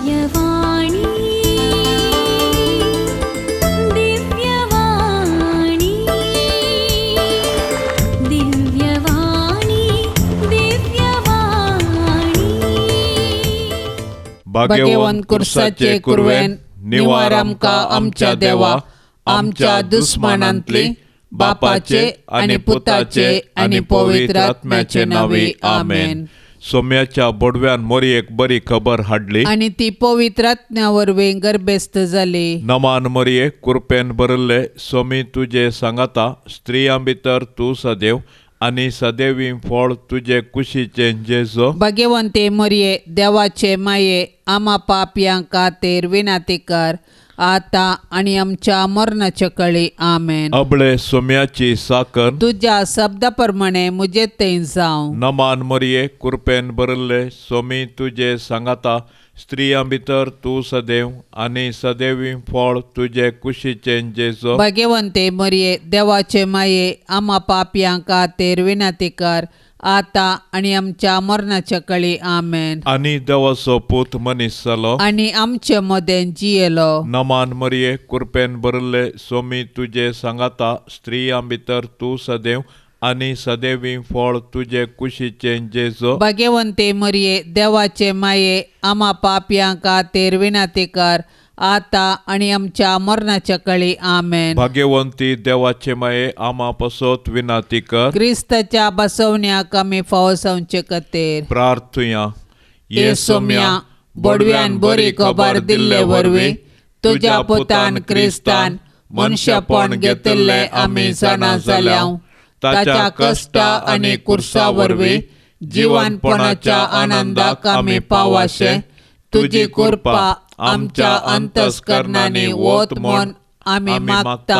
दिव्यवाणी दिव्यवाणी दिव्यवाणी दिव्यवाणी. भाग्यवंत कुर्साचे कुरवेन निवार आमकां आमच्या देवा आमच्या दुस्मानांतली बापाचे आनी पुताचे आनी पवित्र आत्म्याचे नांवे आमेन. सोम्याच्या बोडव्यान मोरयेक बरी खबर हाडली आनी ती पवित्र आत्म्या वरवीं गर्भेस्त जाली. नमान मोरये कुरपेन भरिल्ले सोमी तुजे सांगाता स्त्रियां भितर तूं सदैव आनी सदैवी फळ तुजे कुशीचें जेजो. भाग्यवंते मोरये देवाचे माये आमा पापयां खातीर विनंती कर आतां आनी आमच्या मरणाच्या कळी आमेन. अबळे सोम्याची साकर तुज्या शब्दा प्रमाणे म्हजे थंय जावं. नमान मोरये कुरपेन भरिल्ले सोमी तुजे सांगाता स्त्रियां भितर तूं सदैव आनी सदैवी फळ तुजे कुशीचें जेजो. भाग्यवंते मोरये देवाचे माये आमा पापयां खातीर विनंती कर आतां आनी आमच्या मरणाच्या कळी आमेन. आनी देवाचो पूत मनीस जालो आनी आमचे मदें जियेलो. नमान मोरये कुरपेन भरिल्ले सोमी तुजे सांगाता स्त्रियां भितर तूं सदैव आनी सदैवी फळ तुजे कुशीचें जेजो. भाग्यवंते मोरये देवाचे माये आमा पापयां खातीर विनंती कर आतां आनी आमच्या मरणाच्या कळी आमेन. भाग्यवंती देवाचे माये आमा पासत विनंती कर. क्रिस्ताच्या बसवण्याक आमी फावो जावचे खातीर प्रार्थुया. ये सोम्या बोडव्यान बरी खबर दिल्ले वरवीं तुज्या पुतान क्रिस्तान मनशापण घेतिल्लें आमी जाणा जाल्या. ताच्या कश्टा आनी कुर्सा वरवीं जिवनपणाच्या आनंदाक आमी पावाशे तुजी कृपा आमच्या अंतस्करणांनी वत म्हूण आमी मागता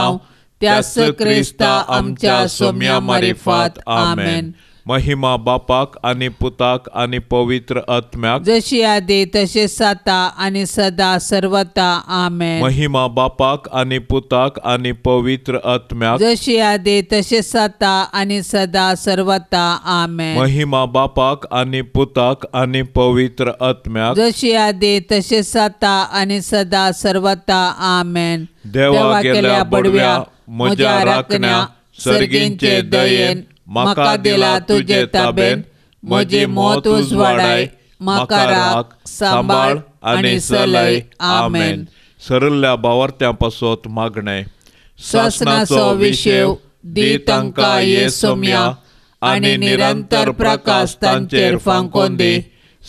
त्याच क्रिस्ता आमच्या सोम्या मारिफात आमेन. महिमा बापाक आनी पुताक आनी पवित्र आत्म्याक जशी आदी तशें आतां आनी सदा सर्वता आमेन. महिमा बापाक आनी पुताक आनी पवित्र आत्म्याक जशी आदी तशें आतां आनी सदा सर्वता आमेन. महिमा बापाक आनी पुताक आनी पवित्र आत्म्याक जशी आदी तशें आतां आनी सदा सर्वता आमेन. देवा गेल्या बडव्या म्हज्या राखण्या सर्गींचे दयेन म्हाका दिला तुजे ताबेन म्हजी मौत उजवाडाय म्हाका राख सांबाळ आनी सलय आमेन. सरल्या बावर्त्यां पासत मागणें. सासणाचो विशेव दी तांकां ये सोम्या आनी निरंतर प्रकाश तांचेर फांकोन दी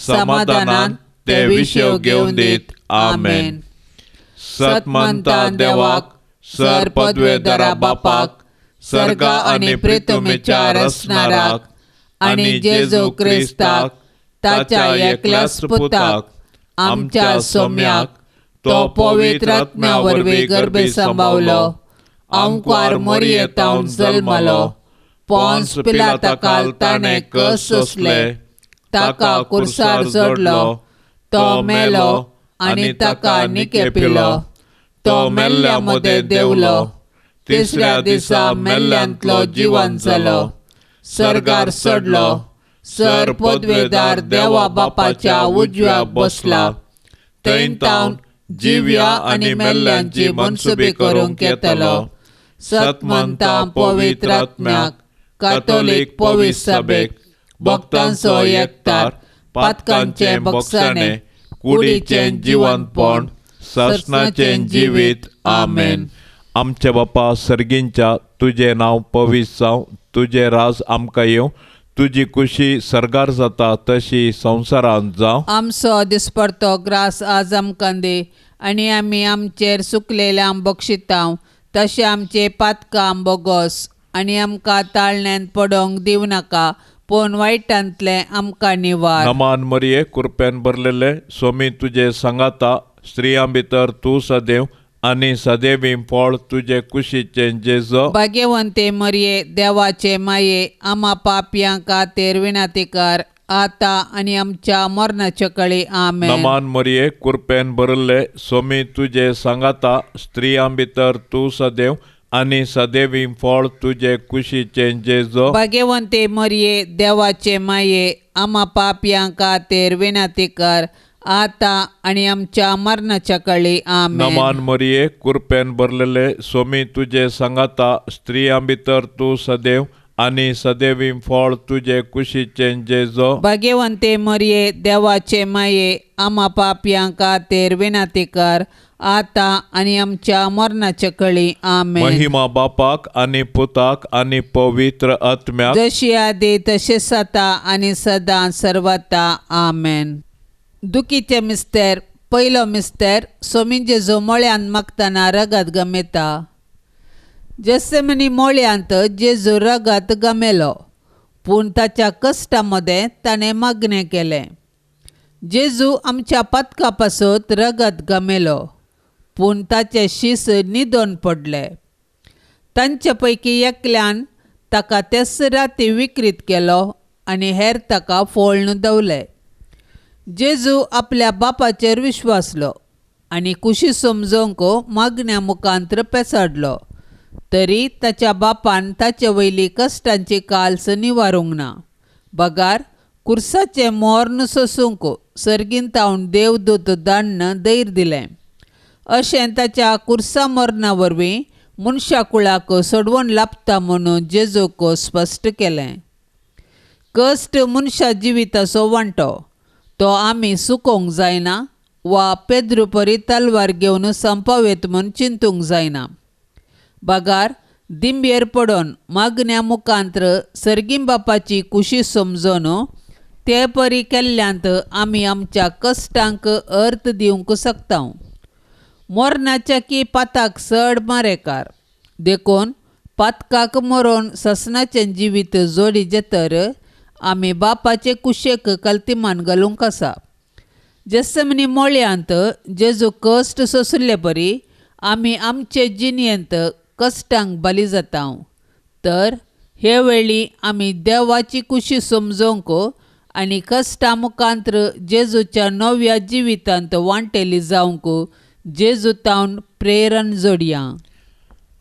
समाधानान ते विशेव घेवन दीत आमेन. सतमंता देवाक सर पदवेदारा बापाक सर्गा आनी प्रितुमेच्या रचणाराक आनी जेजू क्रिस्ताक ताच्या एकल्याच पुताक आमच्या सोम्याक तो पवित्र आत्म्या वरवीं गर्भे सांबावलो आंकवार मोरयेतावन जल्मलो पोन्स पिलाताकाल ताणें कस सोंसले ताका कुर्सार जोडलो तो मेलो आनी ताका निकेपिलो तो मेल्ल्या मदें देंवलो तिसऱ्या दिसा मेल्ल्यांतलो जिवन जालो सर्गार चडलो सर पदवेदार देवा बापाच्या उजव्याक बसला थंय तावन जिव्या आनी मेल्ल्यांची मनसुबी करूंक येतलो. सतमंता पवित्र आत्म्याक कातोलीक पवित्र सभेक भक्तांचो एकतार पातकांचें बक्षाणें कुडीचें जिवनपण सासणाचें जिवीत आमेन. आमच्या बापा सर्गींच्या तुजें नांव पवित्र जावं तुजें राज आमकां येवं तुजी कुशी सर्गार जाता तशी संवसारांत जावं. आमचो दिसपडतो ग्रास आज आमकां दी आनी आमी आमचेर सुकलेल्यांक बक्षितांव तशें आमचे पातकां बोगोस आनी आमकां ताळण्यांत पडोवंक दिवं नाका पूण वायटांतलें आमकां निवार. नमान मरिये कुरपेन भरलेले सोमी तुजे सांगाता स्त्रियां भितर तूं सदैव आनी सदैवी फळ तुजे कुशीचें जेजो. भाग्यवंते मरिये देवाचे माये आमा पापयां खातीर विनंती कर आतां आनी आमच्या मरणाच्या कळी आमेन. नमान मरिये कुरपेन भरिल्ले सोमी तुजे सांगाता स्त्रियां भितर तूं सदैव आनी सदैवी फळ तुजे कुशीचें जेजो. भाग्यवंते मरिये देवाचे माये आमा पापयां खातीर विनंती कर आतां आनी आमच्या मरणाच्या कळी. आमेन. नमान मरिये, कृपेन भरलेले, सोमी तुजे सांगाता, स्त्रियां भितर तूं सदैव आनी सदैवी फळ तुजे कुशीचें जेजो. भाग्यवंते मरिये, देवाचे माये, आमा पापयां खातीर विनंती कर, आतां आनी आमच्या मरणाच्या कळी. आमेन. महिमा बापाक आनी पुताक आनी पवित्र आत्म्याक, जशी आदी तशें आतां आनी सदां सर्वता. आमेन. दुखीचे मिस्तेर. पयलो मिस्तेर. सोमी जेजू मळ्यांत मागतना रगत गमेता. जेसेमनी मळ्यांत जेजू रगत गमेलो, पूण ताच्या कश्टा मदें ताणें मागणें केलें. जेजू आमच्या पातका पासत रगत गमेलो, पूण ताचे शीस न्हिदोन पडले. तांचे पैकी एकल्यान ताका तेच राती विक्रीत केलो आनी हेर ताका फोळ्ण दवले. जेजू आपल्या बापाचेर विश्वासलो आनी कुशी समजोवंक मागण्या मुखांत्र पेसाडलो, तरी ताच्या बापान ताचे वयली कश्टांची काल्स निवारूंक ना. बगार कुर्साचें मोर्न सोसूंक सर्गीन तावन देवदूत दाण्ण धैर्य दिलें. अशें ताच्या कुर्सा मरणा वरवीं मनशा कुळाक सोडवण लाभता म्हणून जेजूक स्पश्ट केलें. कश्ट मनशा जिविताचो वांटो, तो आमी सुकोवंक जायना वा पेद्रू परी तलवार घेवन संपावेत म्हूण चिंतूंक जायना. बगार दिंबेर पडून मागण्या मुखांत्र सर्गीं बापाची कुशी समजून ते परी केल्ल्यांत आमी आमच्या कश्टांक अर्थ दिवंक शकता. मरणाच्या की पाताक चड मारेकार, देखून पातकाक मरोन ससनाचें जिवीत जोडीचें तर आमी बापाचे कुशेक कल्तिमान घालूंक आसा. जेसमनी मळ्यांत जेजू कश्ट सोंशिल्ले परी आमी आमचे जिणेंत कश्टांक बली जाता. तर हे वेळी आमी देवाची कुशी समजोवंक आनी कश्टां मुखांत्र जेजूच्या नव्या जिवितांत वांटेली जावंक जेजू तावन प्रेरण जोडया.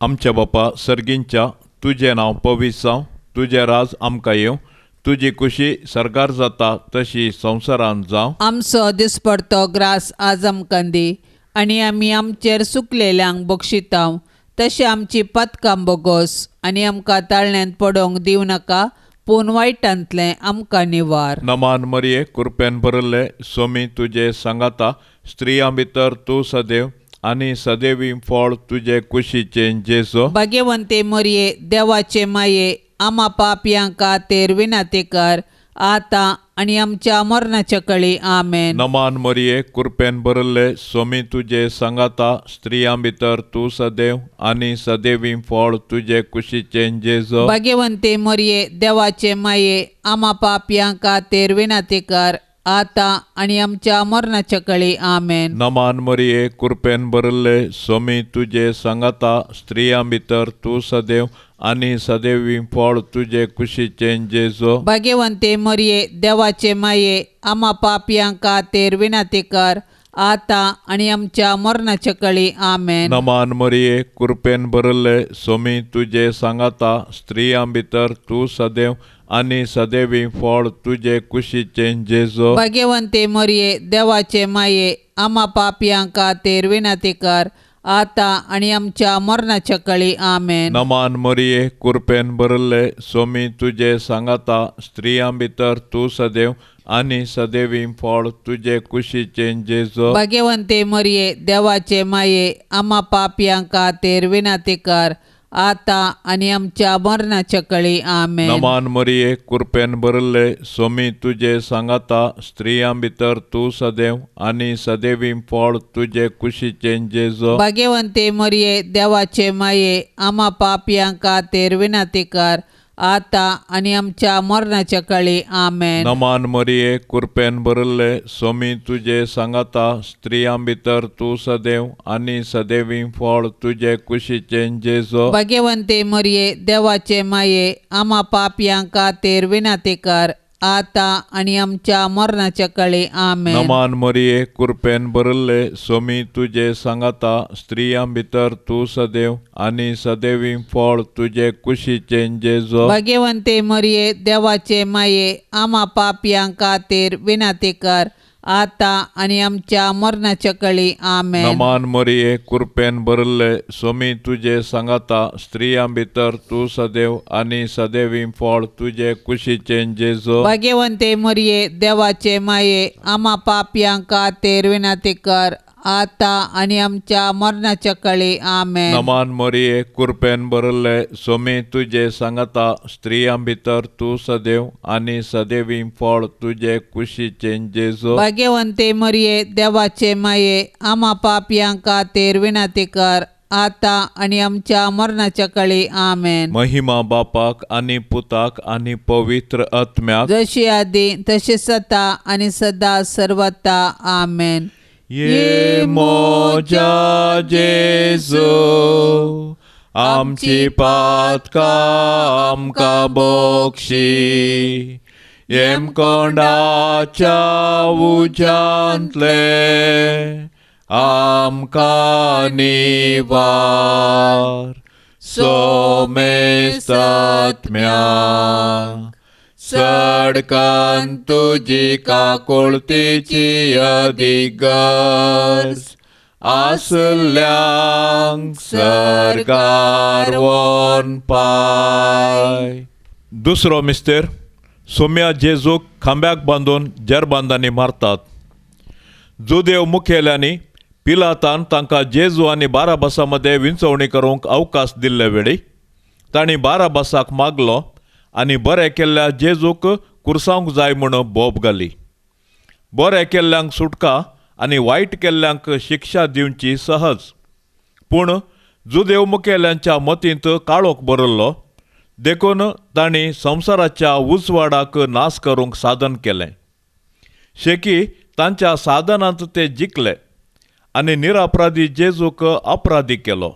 आमच्या बापा सर्गींच्या, तुजें नांव पवित्र जावं, तुजें राज आमकां येवं, तुजी कुशी सर्गार जाता तशी संवसारांत जावं. आमचो दिसपडतो ग्रास आज आमकां दी आनी आमी आमचेर सुकलेल्यांक बक्षितांव तशें आमची पातकां बोगोस आनी आमकां ताळण्यांत पडोवंक दिवं नाका, पूण वायटांतलें आमकां निवार. नमान मरिये, कृपेन भरिल्ले, सोमी तुजे सांगाता, स्त्रियां भितर तूं सदैव आनी सदैवी फळ तुजे कुशीचें जेजो. भाग्यवंते मरिये, देवाचे माये, आमा पापयां खातीर विनंती कर, आतां आनी आमच्या मरणाच्या कळी. आमेन. नमान मरिये, कृपेन भरिल्ले, सोमी तुजे सांगाता, स्त्रियां भितर तूं सदैव आनी सदैवी फळ तुजे कुशीचें जेजो. भाग्यवंते मरिये, देवाचे माये, आमा पापयां खातीर विनंती कर, आतां आनी आमच्या मरणाच्या कळी. आमेन. नमान मरिये, कृपेन भरिल्ले, सोमी तुजे सांगाता, स्त्रियां भितर तूं सदैव आनी सदैवी फळ तुजे कुशीचें जेजो. भाग्यवंते मरिये, देवाचे माये, आमा पापयां खातीर विनंती कर, आतां आनी आमच्या मरणाच्या कळी. आमेन. नमान मरिये, कृपेन भरिल्ले, सोमी तुजे सांगाता, स्त्रियां भितर तूं सदैव आनी सदैवी फळ तुजे कुशीचें जेजो. भाग्यवंते मरिये, देवाचे माये, आमा पापयां खातीर विनंती कर, आतां आनी आमच्या मरणाच्या कळी. आमेन. नमान मरिये, कृपेन भरिल्ले, सोमी तुजे सांगाता, स्त्रियां भितर तूं सदैव आनी सदैवी फळ तुजे कुशीचें जेजो. भाग्यवंते मरिये, देवाचे माये, आमा पापयां खातीर विनंती कर, आतां आनी आमच्या मरणाच्या कळी. आमेन. नमान मरिये, कृपेन भरिल्ले, सोमी तुजे सांगाता, स्त्रियां भितर तूं सदैव आनी सदैवी फळ तुजे कुशीचें जेजो. भाग्यवंते मरिये, देवाचे माये, आमा पापयां खातीर विनंती कर, आतां आनी आमच्या मरणाच्या कळी. आमेन. नमान मरिये, कृपेन भरिल्ले, सोमी तुजे सांगाता, स्त्रियां भितर तूं सदैव आनी सदैवी फळ तुजे कुशीचें जेजो. भाग्यवंते मरिये, देवाचे माये, आमा पापयां खातीर विनंती कर, आतां आनी आमच्या मरणाच्या कळी. आमेन. नमान मरिये, कृपेन भरिल्ले, सोमी तुजे सांगाता, स्त्रियां भितर तूं सदैव आनी सदैवी फळ तुजे कुशीचें जेजो. भाग्यवंते मरिये, देवाचे माये, आमा पापयां खातीर विनंती कर, आतां आनी आमच्या मरणाच्या कळी. आमेन. नमान मरिये, कृपेन भरिल्ले, सोमी तुजे सांगाता, स्त्रियां भितर तूं सदैव आनी सदैवी फळ तुजे कुशीचें जेजू. भाग्यवंते मरिये, देवाचे माये, आमा पापयांक खातीर विनंती कर, आतां आनी आमच्या मरणाच्या कळी. आमेन. नमान मरिये, कृपेन भरिल्ले, सोमी तुजे सांगाता, स्त्रियां भितर तूं सदैव आनी सदैवी फळ तुजे कुशीचें जेजू. भाग्यवंते मरिये, देवाचे माये, आमा पापयांक खातीर विनंती कर, आतां आनी आमच्या मरणाच्या कळी. आमेन. महिमा बापाक आनी पुताक आनी पवित्र आत्म्याक, जशी आदी तशी सता आनी सदा सर्वता. आमेन. ये मोजा जेजू, आमची पातकां आमकां बक्षी, येमकोंडाच्या उज्यांतले आमकां निवार, सोमेस्तात्म्या सडकान तुजी काकुळतीची अधिगर्ज आसल्यांक सरकार वन पाय. दुसरो मिस्तेर. सोम्या जेजूक खांब्याक बांदून जेरबांदांनी मारतात. जुदेव मुखेल्यांनी पिलातान तांकां जेजू आनी बाराबासा मदें विंचवणी करूंक अवकाश दिल्ले वेळी तांणी बाराबासाक मागलो आनी बरें केल्ल्या जेजूक कुर्सावंक जाय म्हूण बोब घाली. बरें केल्ल्यांक सुटका आनी वायट केल्ल्यांक शिक्षा दिवची सहज. पूण जुदेव मुखेल्यांच्या मतींत काळोख भरिल्लो, देखून तांणी संवसाराच्या उजवाडाक नाश करूंक साधन केलें. शेकी तांच्या साधनांत ते जिखले आनी निरापराधी जेजूक अपराधी केलो.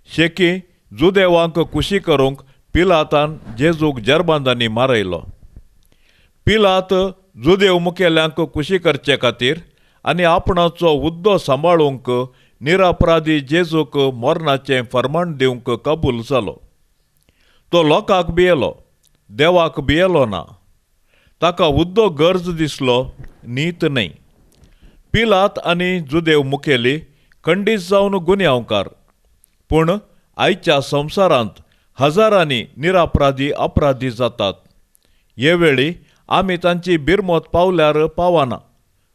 शेकी जुदेवांक खुशी करूंक पिलातान जेजूक जेरबांदांनी मारयलो. पिलात जुदेव मुखेल्यांक खुशी करचे खातीर आनी आपणाचो हुद्दो सांबाळूंक निरापराधी जेजूक मरणाचें फर्माण दिवंक कबूल जालो. तो लोकांक भियेलो, देवाक भियेलो ना. ताका हुद्दो गरज दिसलो, नीत न्हय. पिलात आनी जुदेव मुखेली खंडीत जावन गुन्यांवकार. पूण आयच्या संवसारांत हजारांनी निरापराधी अपराधी जातात. हे वेळी आमी तांची बिरमत पावल्यार पावना,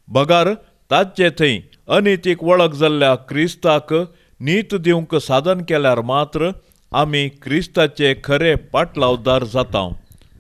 बगार ताचे थंय अनितीक वळख जाल्ल्या क्रिस्ताक नीत दिवंक साधन केल्यार मात्र आमी क्रिस्ताचे खरे पाटलावदार जाता,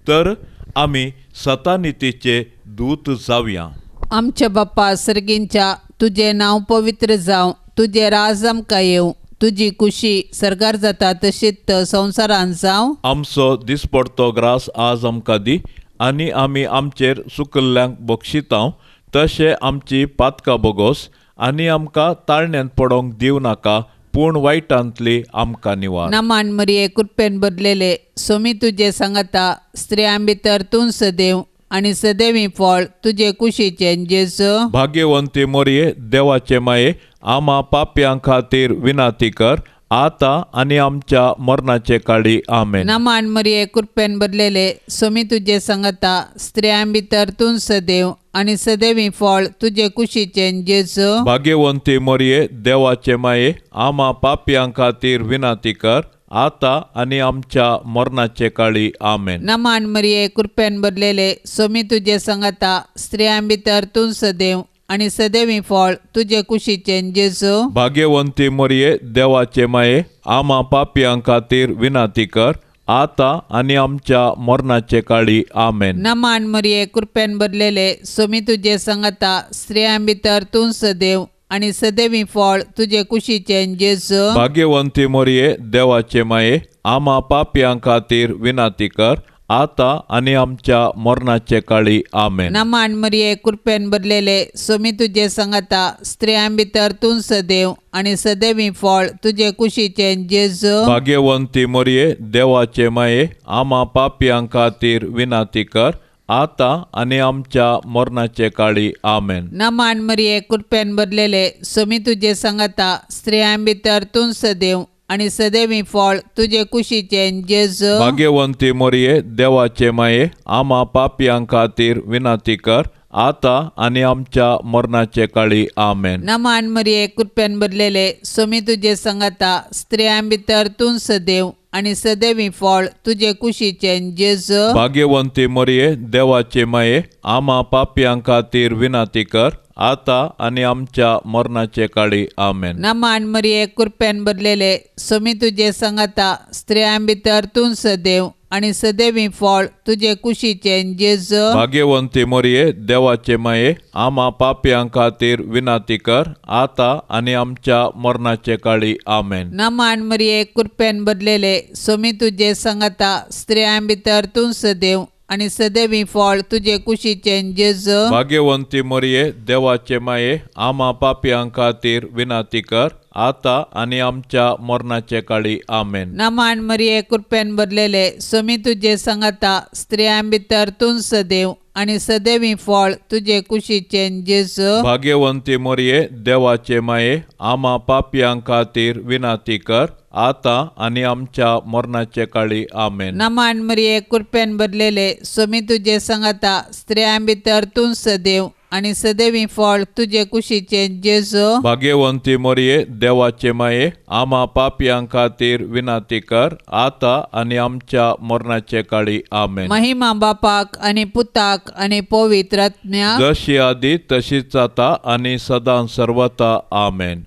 तर आमी सतानितीचे दूत जावया. आमच्या बाप्पा सर्गींच्या, तुजें नांव पवित्र जावं, तुजें राज आमकां येवं, तुजी खुशी सर्गार जाता तशीच संवसारांत जावं. आमचो दिसपडतो ग्रास आज आमकां दी, आनी आमी आमचेर चुकल्ल्यांक बक्षितांव तशें आमची पातकां बोगोस, आनी आमकां ताळण्यांत पडोवंक दिवं नाका, पूण वायटांतली आमकां निवार. नमान मरिये, कृपेन भरलेले, सोमी तुजे सांगाता, स्त्रियां भितर तूं सदैव आनी सदैवी फळ तुजे कुशीचें जेजू. भाग्यवंती मोरये, देवाचे माये, आमा पापयां खातीर विनंती कर, आतां आनी आमच्या मरणाचे काळी. आमेन. नमान मरिये, कृपेन भरलेले, सोमी तुजे सांगाता, स्त्रियां भितर तूं सदैव आनी सदैवी फळ तुजे कुशीचें जेजू. भाग्यवंती मोरये, देवाचे माये, आमा पापयां खातीर विनंती कर, आतां आनी आमच्या मरणाचे काळी. आमेन. नमान मरिये, कृपेन भरलेले, सोमी तुजे सांगाता, स्त्रियां भितर तूं सदैव आनी सदैवी फळ तुजे कुशीचें जेजू. भाग्यवंती मोरये, देवाचे माये, आमा पापयां खातीर विनंती कर, आतां आनी आमच्या मरणाचे काळी. आमेन. नमान मरिये, कृपेन भरलेले, सोमी तुजे सांगाता, स्त्रियां भितर तूं सदैव आनी सदैवी फळ तुजे कुशीचें जेजू. भाग्यवंती मोरये, देवाचे माये, आमा पापयां खातीर विनंती कर, आतां आनी आमच्या मरणाचे काळी. आमेन. नमान मरिये, कृपेन भरलेले, सोमी तुजे सांगाता, स्त्रियां भितर तूं सदैव आनी सदैवी फळ तुजे कुशीचें जेजू. भाग्यवंती मोरये, देवाचे माये, आमा पापयां खातीर विनंती कर, आतां आनी आमच्या मरणाचे काळी. आमेन. नमान मरिये, कृपेन भरलेले, सोमी तुजे सांगाता, स्त्रियां भितर तूं सदैव आनी सदैवी फळ तुजे कुशीचें जेजू. भाग्यवंती मोरये, देवाचे माये, आमा पापयां खातीर विनंती कर, आतां आनी आमच्या मरणाचे काळी. आमेन. नमान मरिये, कृपेन भरलेले, सोमी तुजे संगता, स्त्रियां भितर तूं सदैव आनी सदैवी फळ तुजे कुशीचें जेजू. भाग्यवंती मरिये, देवाचे माये, आमा पापयां खातीर विनंती कर, आतां आनी आमच्या मरणाचे काळी. आमेन. नमान मरिये, कृपेन भरलेले, सोमी तुजे संगता, स्त्रियां भितर तूं सदैव आनी सदैवी फळ तुजे कुशीचें जेजू. भाग्यवंती मरिये, देवाचे माये, आमा पापयां खातीर विनंती कर, आतां आनी आमच्या मरणाचे काळी. आमेन. नमान मरिये, कृपेन भरलेले, सोमी तुजे संगता, स्त्रियां भितर तूं सदैव आनी सदैवी फळ तुजे कुशीचें जेजू. भाग्यवंती मरिये, देवाचे माये, आमा पापयां खातीर विनंती कर, आतां आनी आमच्या मरणाचे काळी. आमेन. नमान मरिये, कृपेन भरलेले, सोमी तुजे संगता, स्त्रियां भितर तूं सदैव आनी सदैवी फळ तुजे कुशीचें जेजू. भाग्यवंती मरिये, देवाचे माये, आमा पापयां खातीर विनंती कर, आतां आनी आमच्या मरणाचे काळी. आमेन. नमान मरिये, कृपेन भरलेले, सोमी तुजे संगता, स्त्रियां भितर तूं सदैव आनी सदैवी फळ तुजे कुशीचें जेजू. भाग्यवंती मरिये, देवाचे माये, आमा पापयां खातीर विनंती कर, आतां आनी आमच्या मरणाचे काळी. आमेन. महिमा बापाक आनी पुताक आनी पवित्र आत्म्याक, जशी आदी तशीच आता आनी सदां सर्वता. आमेन.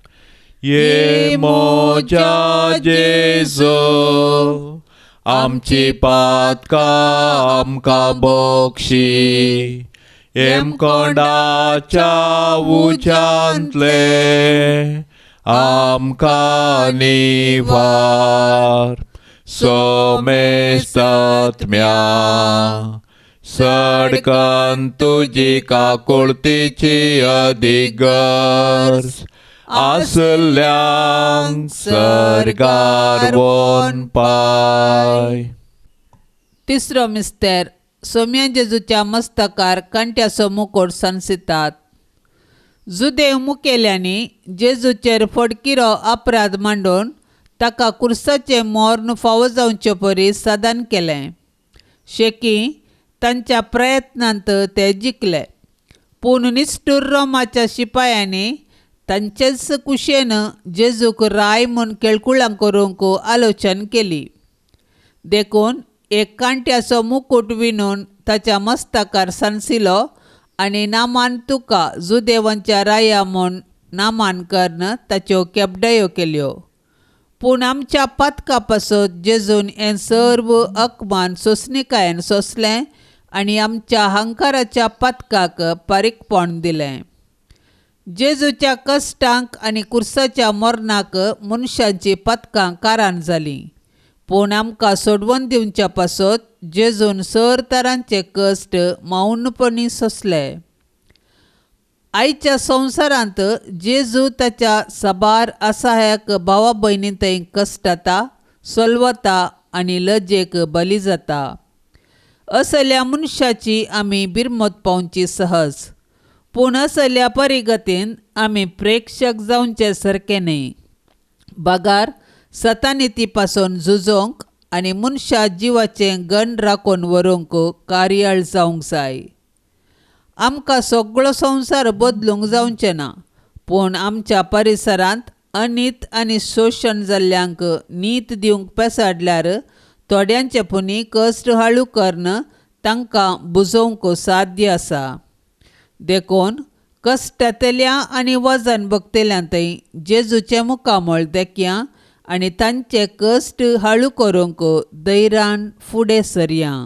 ये मोजा जेजू, आमची पातकां आमकां बक्षी, हेमकोंडाच्या उज्यांतले आमकां निवार, सोमेस्तात्म्या सडकन तुजी काकुळतीची अधिगर्ज आसल्यांक सर्गार वोन पाय. तिसरो मिस्तेर, सोम्या जेजूच्या मस्तकार कांट्याचो मुकोट सांसितात. जुदेव मुखेल्यांनी जेजूचेर फडकिरो अपराध मांडून ताका कुर्साचें मर्ण फावो जावचे परी साधन केलें. शेकी तांच्या प्रयत्नांत ते जिखले, पूण निश्ठूर रोमाच्या शिपायांनी तांचेच कुशेन जेजूक राय म्हूण केळकुळां करूंक आलोचन केली. देखून एक कांट्याचो मुकूट विणून ताच्या मस्तकार सांसिलो आनी नामान तुका जुदेवांच्या राया म्हूण नामान करून ताच्यो केपडयो केल्यो. पूण आमच्या पातका पासत जेजून हें सर्व अकमान सोंसणिकायेन सोंसलें आनी आमच्या हंकाराच्या पातकाक पारीकपण दिलें. जेजूच्या कश्टांक आनी कुर्साच्या मरणाक मनशांची पातकां कारण जालीं, पूण आमकां सोडवून दिवच्या पासत जेजून सर तरांचे कश्ट मौनपणी सोंसले. आयच्या संवसारांत जेजू ताच्या साबार असहायक भावा भयणी थंय कश्टता, सोलवता आनी लजेक बली जाता. असल्या मनशाची आमी बिरमत पावची सहज, पूण असल्या परिगतीन आमी प्रेक्षक जावचे सारकें न्हय, बगार सतानिती पासून झुजोवंक आनी मनशा जिवाचें गण राखून व्हरूंक कार्याळ जावंक जाय. आमकां सगळो संवसार बदलूंक जावचें ना, पूण आमच्या परिसरांत अनीत आनी शोशण जाल्ल्यांक नीत दिवंक पेसाडल्यार थोड्यांचे पुणी कश्ट हाळू करून तांकां बुजोवंक साध्य आसा. देखून कश्टांतल्या आनी वजन भोगतल्यां थंय जेजूचें मुखामळ देखया आनी तांचे कश्ट हाळू करूंक धैर्यान फुडें सरया.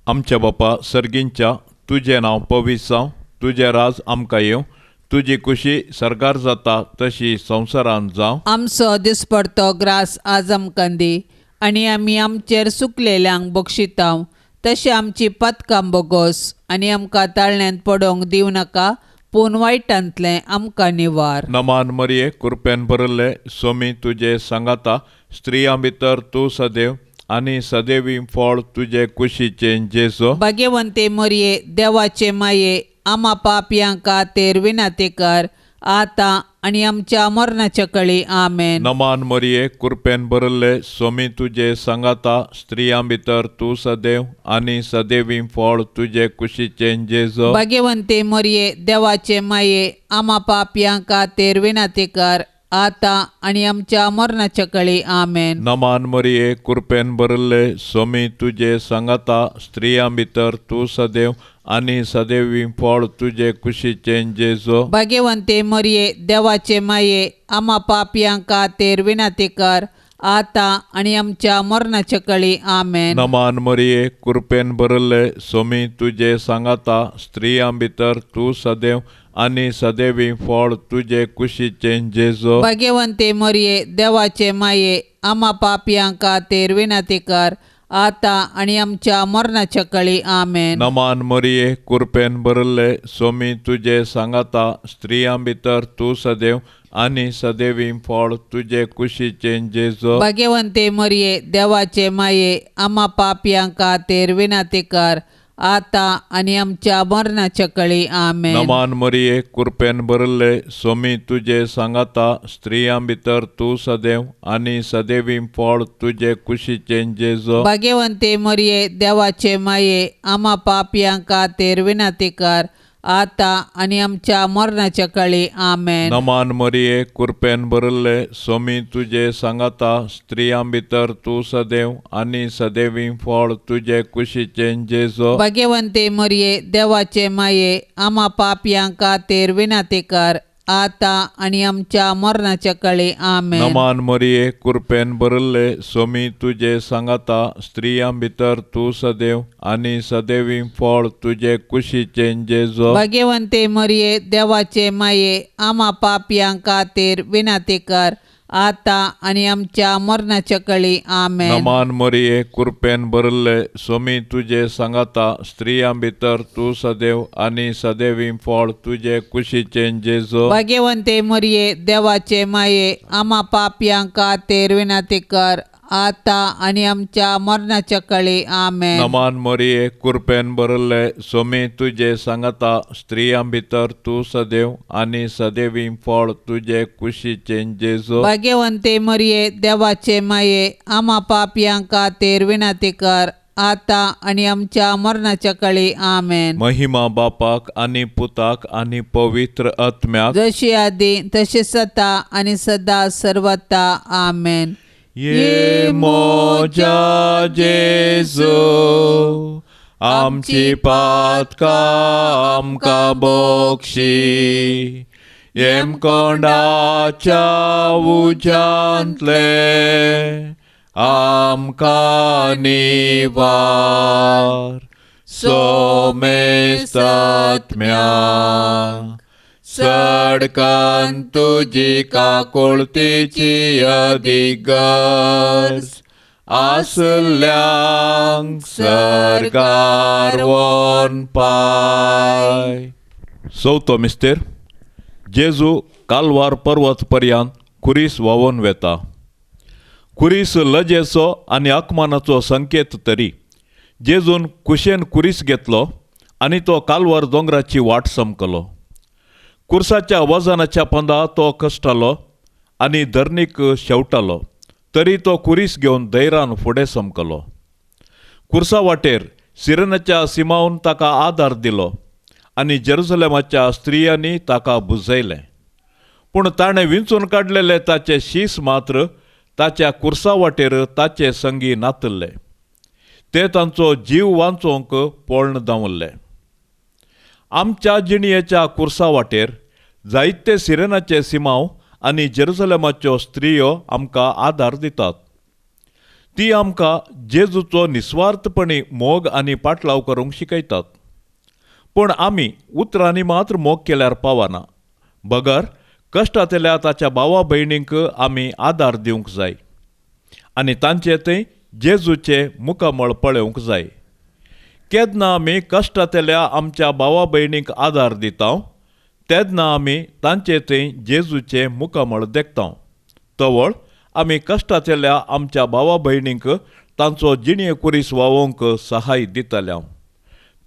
आमच्या बापा सर्गींच्या, तुजें नांव पवित्र जावं, तुजें राज आमकां येवं, तुजी खुशी सर्गार जाता तशी संवसारांत जावं. आमचो दिसपडतो ग्रास आज आमकां दी आनी आमी आमचेर सुकलेल्यांक बक्षितांव तशें आमची पातकां बोगोस आनी आमकां ताळण्यांत पडोवंक दिवं नाका, पूण वायटांतलें आमकां निवार. नमान मरिये, कृपेन भरिल्ले, सोमी तुजे सांगाता, स्त्रियां भितर तूं सदैव आनी सदैवी फळ तुजे कुशीचें जेजू. भाग्यवंते मरिये, देवाचे माये, आमा पापयांक खातीर विनंती कर, आतां आनी आमच्या मरणाच्या कळी. आमेन. नमान मरिये, कृपेन भरले, स्वामी तुजे सांगाता, स्त्रियां भितर तूं सदैव आनी सदैवी फळ तुजे कुशीचें जेजो. भाग्यवंते मरिये, देवाचे माये, आमा पापयां खातीर विनंती कर, आतां आनी आमच्या मरणाच्या कळी. आमेन. नमान मरिये, कृपेन भरले, स्वामी तुजे सांगाता, स्त्रियां भितर तूं सदैव आनी सदैवी फळ तुजे कुशीचें जेजो. भाग्यवंते मरिये, देवाचे माये, आमा पापयां खातीर विनंती कर, आतां आनी आमच्या मरणाच्या कळी. आमेन. नमान मरिये, कृपेन भरले, स्वामी तुजे सांगाता, स्त्रियां भितर तूं सदैव आनी सदैवी फळ तुजे कुशीचें जेजो. भाग्यवंते मरिये, देवाचे माये, आमा पापयां खातीर विनंती कर, आतां आनी आमच्या मरणाच्या कळी. आमेन. नमान मरिये, कृपेन भरले, स्वामी तुजे सांगाता, स्त्रियां भितर तूं सदैव आनी सदैवी फळ तुजे कुशीचें जेजो. भाग्यवंते मरिये, देवाचे माये, आमा पापयां खातीर विनंती कर, आतां आनी आमच्या मरणाच्या कळी. आमेन. नमान मरिये, कृपेन भरले, स्वामी तुजे सांगाता, स्त्रियां भितर तूं सदैव आनी सदैवी फळ तुजे कुशीचें जेजो. भाग्यवंते मरिये, देवाचे माये, आमा पापयां खातीर विनंती कर, आतां आनी आमच्या मरणाच्या कळी. आमेन. नमान मरिये, कृपेन भरले, स्वामी तुजे सांगाता, स्त्रियां भितर तूं सदैव आनी सदैवी फळ तुजे कुशीचें जेजो. भाग्यवंते मरिये, देवाचे माये, आमा पापयां खातीर विनंती कर, आतां आनी आमच्या मरणाच्या कळी. आमेन. नमान मरिये, कृपेन भरले, स्वामी तुजे सांगाता, स्त्रियां भितर तूं सदैव आनी सदैवी फळ तुजे कुशीचें जेजो. भाग्यवंते मरिये, देवाचे माये, आमा पापयां खातीर विनंती कर, आतां आनी आमच्या मरणाच्या कळी. आमेन. नमान मरिये, कृपेन भरले, स्वामी तुजे सांगाता, स्त्रियां भितर तूं सदैव आनी सदैवी फळ तुजे कुशीचें जेजो. भाग्यवंते मरिये, देवाचे माये, आमा पापयां खातीर विनंती कर, आतां आनी आमच्या मरणाच्या कळी. आमेन. नमान मरिये, कृपेन भरले, स्वामी तुजे सांगाता, स्त्रियां भितर तूं सदैव आनी सदैवी फळ तुजे कुशीचें जेजो. भाग्यवंते मरिये, देवाचे माये, आमा पापयां खातीर विनंती कर, आतां आनी आमच्या मरणाच्या कळी. आमेन. महिमा बापाक आनी पुताक आनी पवित्र आत्म्याक, जशी आदी तशी सता आनी सदा सर्वता. आमेन. ये मोजा जेजू, आमची पातकां आमकां बक्षी, येमकोंडाच्या उज्यांतले आमकां निवार, सोमेस्तात्म्या सडकान तुजी काकुळतीची अधिगर्ज आसल्यांक सर्गार वन पाय. चवथो मिस्तेर, जेजू कालवार पर्वत पर्यंत खुरीस व्हांवून वेता. खुरीस लजेचो आनी अपमानाचो संकेत तरी जेजून कुशेन खुरीस घेतलो आनी तो कालवार दोंगराची वाट समकलो. कुर्साच्या वजनाच्या पंदा तो कश्टालो आनी धरणीक शेवटालो, तरी तो कुरीस घेवन धैरान फुडें समकलो. कुर्सा वाटेर सिरनाच्या सिमावन ताका आदार दिलो आनी जेरुसलेमाच्या स्त्रियांनी ताका बुजयलें. पूण ताणें विंचून काडलेले ताचे शीस मात्र ताच्या कुर्सा वाटेर ताचे संगी नातल्ले, ते तांचो जीव वांचोवंक पळण धांवल्ले. आमच्या जिणयेच्या कुर्सा वाटेर जायते सिरेनाचे सिमांव आनी जेरुसलेमाच्यो स्त्रियो आमकां आदार दितात. ती आमकां जेजूचो निस्वार्थपणी मोग आनी पाटलाव करूंक शिकयतात. पूण आमी उतरांनी मात्र मोग केल्यार पावना, बगर कश्टांतल्या ताच्या भावा भयणींक आमी आदार दिवंक जाय आनी तांचे थंय जेजूचें मुखामळ पळोवंक जाय. केन्ना आमी कश्टांतल्या आमच्या भावा भयणींक आदार दिता तेन्ना आमी तांचे थंय जेजूचें मुखामळ देखता. तवळ आमी कश्टांतल्या आमच्या भावा भयणींक तांचो जिणे कुरीस व्हांवोवंक सहाय दितल्या.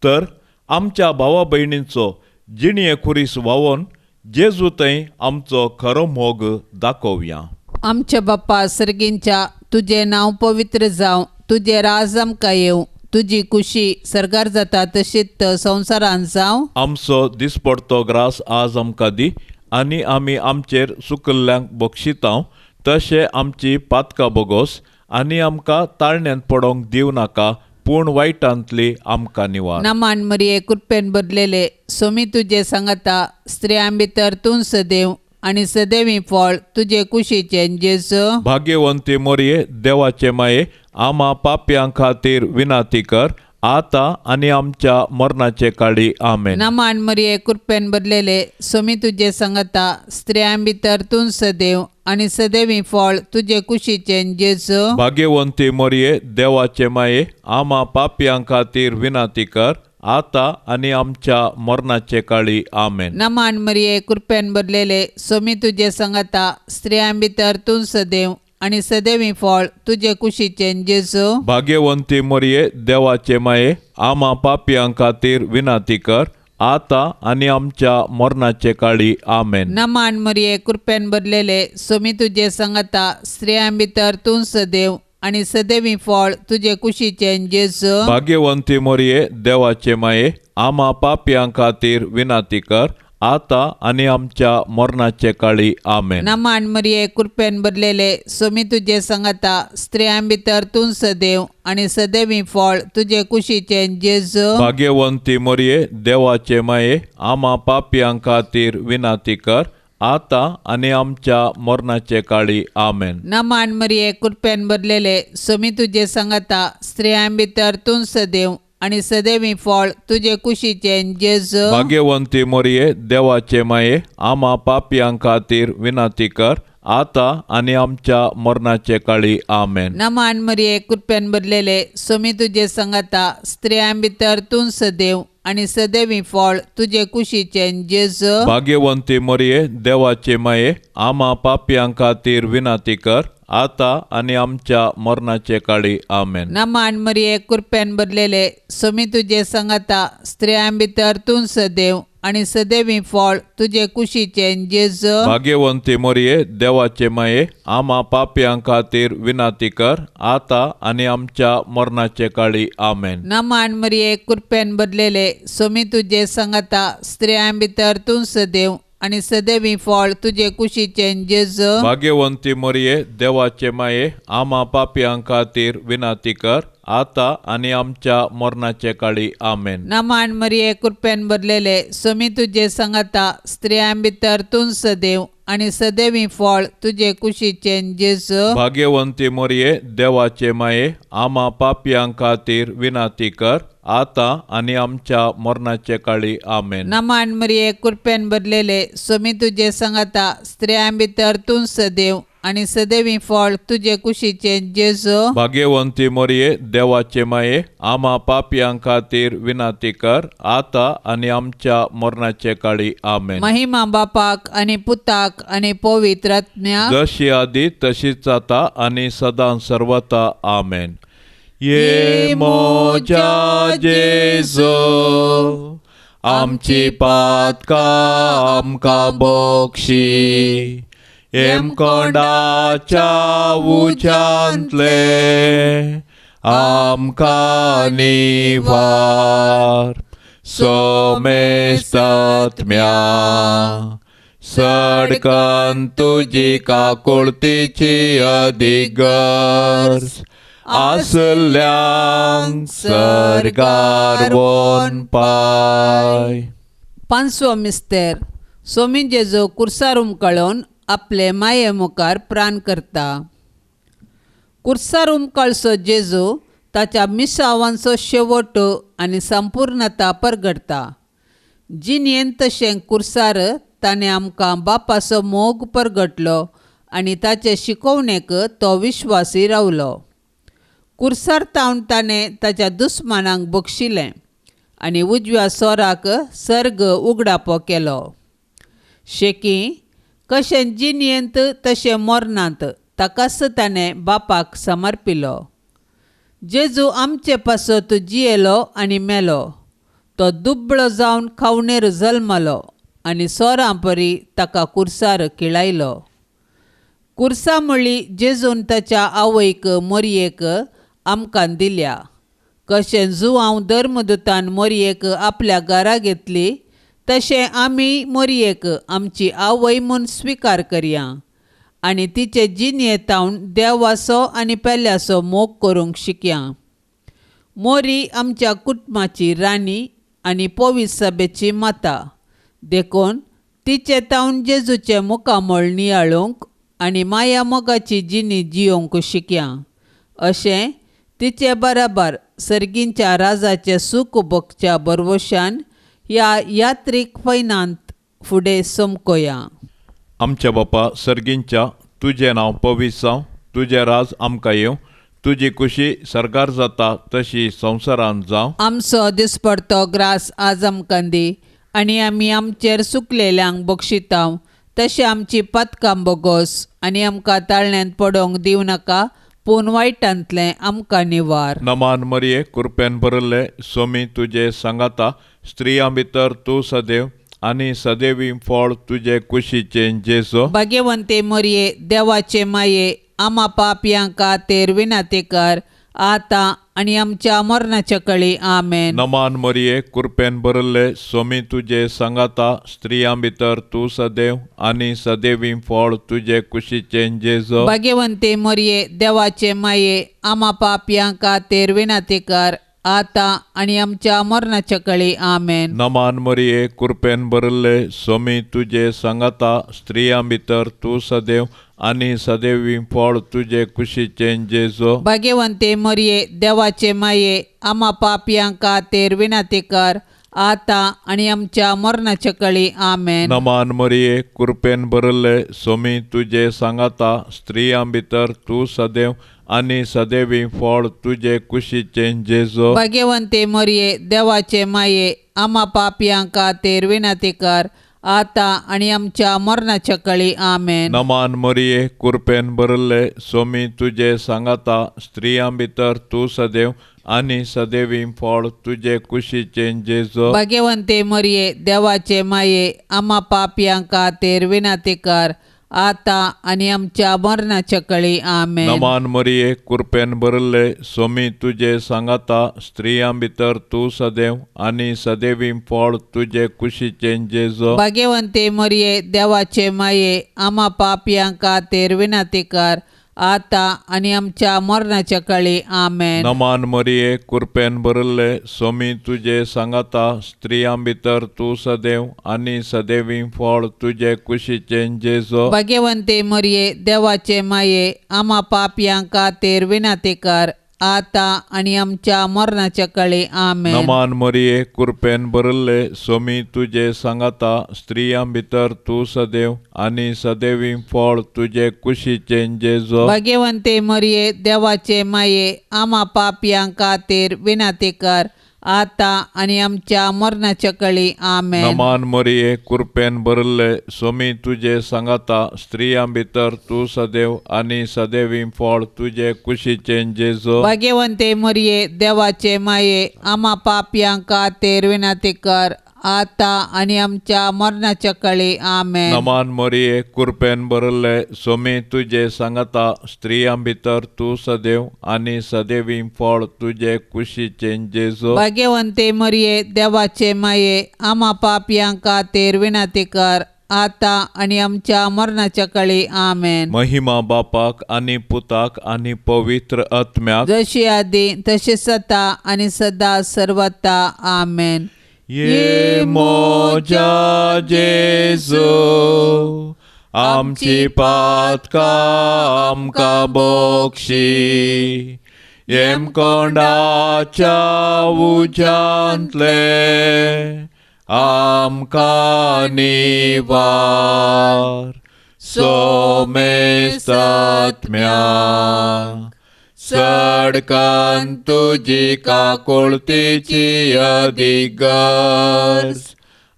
तर आमच्या भावा भयणींचो जिणे खुरीस व्हांवोवन जेजू थंय आमचो खरो मोग दाखोवया. आमच्या बाप्पा सर्गींच्या, तुजें नांव पवित्र जावं, तुजें राज आमकां येवं, तुजी कुशी सर्गार जाता तशीच संवसारांत जावं. आमचो दिसपडतो ग्रास आज आमकां दी आनी आमी आमचेर चुकल्ल्यांक बक्षितांव तशें आमची पातकां बोगोस आनी आमकां ताळण्यांत पडोंक दिवं नाका, पूण वायटांतली आमकां निवार. नमान मरिये, कृपेन भरलेले, सोमी तुजे सांगता, स्त्रियां भितर तूं सदैव आनी सदैवी फळ तुजे कुशीचें जेजू. भाग्यवंती मोरये, देवाचे माये, आमा पापयां खातीर विनाती कर, आतां आनी आमच्या मरणाचे काळी. आमेन. नमान मरिये, कृपेन भरलेले, सोमी तुजे सांगता, स्त्रियां भितर तूं सदैव आनी सदैवी फळ तुजे कुशीचें जेजू. भाग्यवंती मोरये, देवाचे माये, आमा पापयां खातीर विनाती कर, आतां आनी आमच्या मरणाचे काळी. आमेन. नमान मरिये, कृपेन भरलेले, सोमी तुजे सांगता, स्त्रियां भितर तूं सदैव आनी सदैवी फळ तुजे कुशीचें जेजू. भाग्यवंती मोरये, देवाचे माये, आमा पापयां खातीर विनाती कर, आतां आनी आमच्या मरणाचे काळी. आमेन. नमान मरिये, कृपेन भरलेले, सोमी तुजे सांगता, स्त्रियां भितर तूं सदैव आनी सदैवी फळ तुजे कुशीचें जेजू. भाग्यवंती मोरये, देवाचे माये, आमा पापयां खातीर विनाती कर, आतां आनी आमच्या मरणाचे काळी. आमेन. नमान मरिये, कृपेन भरलेले, सोमी तुजे सांगता, स्त्रियां भितर तूं सदैव आनी सदैवी फळ तुजे कुशीचें जेजू. भाग्यवंती मोरये, देवाचे माये, आमा पापयां खातीर विनाती कर, आतां आनी आमच्या मरणाचे काळी. आमेन. नमान मरिये, कृपेन भरलेले, सोमी तुजे सांगता, स्त्रियां भितर तूं सदैव आनी सदैवी फळ तुजे कुशीचें जेजू. भाग्यवंती मोरये, देवाचे माये, आमा पापयां खातीर विनाती कर, आतां आनी आमच्या मरणाचे काळी. आमेन. नमान मरिये, कृपेन भरलेले, सोमी तुजे सांगता, स्त्रियां भितर तूं सदैव आनी सदैवी फळ तुजे कुशीचें जेजू. भाग्यवंती मोरये, देवाचे माये, आमा पापयां खातीर विनाती कर, आतां आनी आमच्या मरणाचे काळी. आमेन. नमान मरिये, कृपेन भरलेले, सोमी तुजे सांगता, स्त्रियां भितर तूं सदैव आनी सदैवी फळ तुजे कुशीचें जेजू. भाग्यवंती मोरये, देवाचे माये, आमा पापयां खातीर विनाती कर, आतां आनी आमच्या मरणाचे काळी. आमेन. नमान मरिये, कृपेन भरलेले, सोमी तुजे सांगता, स्त्रियां भितर तूं सदैव आनी सदैवी फळ तुजे कुशीचें जेजू. भाग्यवंती मोरये, देवाचे माये, आमा पापयां खातीर विनाती कर, आतां आनी आमच्या मरणाचे काळी. आमेन. नमान मरिये, कृपेन भरलेले, सोमी तुजे सांगता, स्त्रियां भितर तूं सदैव आनी सदैवी फळ तुजे कुशीचें जेजू. भाग्यवंती मोरये, देवाचे माये, आमा पापयां खातीर विनाती कर, आतां आनी आमच्या मरणाचे काळी. आमेन. नमान मरिये, कृपेन भरलेले, सोमी तुजे सांगता, स्त्रियां भितर तूं सदैव आनी सदैवी फळ तुजे कुशीचें जेजू. भाग्यवंती मोरये, देवाचे माये, आमा पापयां खातीर विनाती कर, आतां आनी आमच्या मरणाचे काळी. आमेन. महिमा बापाक आनी पुताक आनी पवित्र आत्म्याक, जशी आदी तशीच आता आनी सदां सर्वता. आमेन. ये मोजा जेजू, आमची पातकां आमकां बक्षी, हेमकोंडाच्या उज्यांतले आमकां निवार, सोमेस्तात्म्या सडकन तुजी काकुळतीची अधिगर्ज आसल्यांक सर्गार वोन पाय. पांचवो मिस्तेर, सोमी जेजू कुर्सार उमकळोवन आपले माये मुखार प्राण करता. कुर्सार उमकळसो जेजू ताच्या मिसावांचो शेवट आनी संपूर्णता परगडटा. जिणेंत तशें कुर्सार ताणें आमकां बापाचो मोग परगटलो आनी ताचे शिकोवणेक तो विश्वासी रावलो. कुर्सार तावन ताणें ताच्या दुस्मानांक बक्षिलें आनी उजव्या सोराक सर्ग उगडापो केलो. शेकी कशें जिणेंत तशें मरणांत ताकाच ताणें बापाक समर्पिलो. जेजू आमचे पासत जियेलो आनी मेलो. तो दुबळो जावन खावणेर जल्मलो आनी सोरां परी ताका कुर्सार किळायलो. कुर्सा म्हळी जेजून ताच्या आवयक मोरयेक आमकां दिल्या. कशें जुवांव धर्मदूतान मोरयेक आपल्या घरा घेतली तशें आमी मोरयेक आमची आवय म्हूण स्विकार करया आनी तिचे जिणेंतावन देवाचो आनी पेल्याचो मोग करूंक शिकया. मोरी आमच्या कुटुंबाची राणी आनी पवित्र सभेची माता, देखून तिचे तावन जेजूचें मुखामळ नियाळूंक आनी माया मोगाची जिणी जियोवंक शिकया. अशें तिचे बराबर सर्गींच्या राजाचें सूख भोगच्या भरवशान ह्या यात्रीक पयनांत फुडें समकोया. आमच्या बापा सर्गींच्या, तुजें नांव पवित्र जावं, तुजें राज आमकां येवं, तुजी खुशी सर्गार जाता तशी संवसारांत जावं. आमचो दिसपडतो ग्रास आज आमकां दी आनी आमी आमचेर सुकलेल्यांक बक्षितांव तशें आमची पातकां बोगोस आनी आमकां ताळण्यांत पडोवंक दिवं नाका, पूण वायटांतलें आमकां निवार. नमान मरिये, कृपेन भरिल्ले, सोमी तुजे सांगाता, स्त्रियां भितर तूं सदैव आनी सदैवी फळ तुजे कुशीचें जेजो. भाग्यवंते मरिये, देवाचे माये, आमा पापयां खातीर विनंती कर आतां आनी आमच्या मरणाच्या कळी. आमेन. नमान मरिये, कृपेन भरिल्ले, सोमी तुजे सांगाता, स्त्रियां भितर तूं सदैव आनी सदैवी फळ तुजे कुशीचें जेजो. भाग्यवंते मरिये, देवाचे माये, आमा पापयां खातीर विनंती कर आतां आनी आमच्या मरणाच्या कळी. आमेन. नमान मरिये, कृपेन भरिल्ले, सोमी तुजे सांगाता, स्त्रियां भितर तूं सदैव आनी सदैवी फळ तुजे कुशीचें जेजो. भाग्यवंते मरिये, देवाचे माये, आमा पापयां खातीर विनंती कर आतां आनी आमच्या मरणाच्या कळी. आमेन. नमान मरिये, कृपेन भरिल्ले, सोमी तुजे सांगाता, स्त्रियां भितर तूं सदैव आनी सदैवी फळ तुजे कुशीचें जेजो. भाग्यवंते मरिये, देवाचे माये, आमा पापयां खातीर विनंती कर आतां आनी आमच्या मरणाच्या कळी. आमेन. नमान मरिये, कृपेन भरिल्ले, सोमी तुजे सांगाता, स्त्रियां भितर तूं सदैव आनी सदैवी फळ तुजे कुशीचें जेजो. भाग्यवंते मरिये, देवाचे माये, आमा पापयां खातीर विनंती कर आतां आनी आमच्या मरणाच्या कळी. आमेन. नमान मरिये, कृपेन भरिल्ले, सोमी तुजे सांगाता, स्त्रियां भितर तूं सदैव आनी सदैवी फळ तुजे कुशीचें जेजो. भाग्यवंते मरिये, देवाचे माये, आमा पापयां खातीर विनंती कर आतां आनी आमच्या मरणाच्या कळी. आमेन. नमान मरिये, कृपेन भरिल्ले, सोमी तुजे सांगाता, स्त्रियां भितर तूं सदैव आनी सदैवी फळ तुजे कुशीचें जेजो. भाग्यवंते मरिये, देवाचे माये, आमा पापयां खातीर विनंती कर आतां आनी आमच्या मरणाच्या कळी. आमेन. नमान मरिये, कृपेन भरिल्ले, सोमी तुजे सांगाता, स्त्रियां भितर तूं सदैव आनी सदैवी फळ तुजे कुशीचें जेजो. भाग्यवंते मरिये, देवाचे माये, आमा पापयां खातीर विनंती कर आतां आनी आमच्या मरणाच्या कळी. आमेन. नमान मरिये, कृपेन भरिल्ले, सोमी तुजे सांगाता, स्त्रियां भितर तूं सदैव आनी सदैवी फळ तुजे कुशीचें जेजो. भाग्यवंते मरिये, देवाचे माये, आमा पापयां खातीर विनंती कर आतां आनी आमच्या मरणाच्या कळी. आमेन. नमान मरिये, कृपेन भरिल्ले, सोमी तुजे सांगाता, स्त्रियां भितर तूं सदैव आनी सदैवी फळ तुजे कुशीचें जेजो. भाग्यवंते मरिये, देवाचे माये, आमा पापयां खातीर विनंती कर आतां आनी आमच्या मरणाच्या कळी. आमेन. महिमा बापाक आनी पुताक आनी पवित्र आत्म्याक, जशी आदी तशी सता आनी सदा सर्वता. आमेन. ये मोजा जेजू, आमची पातकां आमकां बक्षी, येमकोंडाच्या उज्यांतले आमकां निवार, सोमेस्तात्म्या सडकान तुजी काकुळतीची अधिगर्ज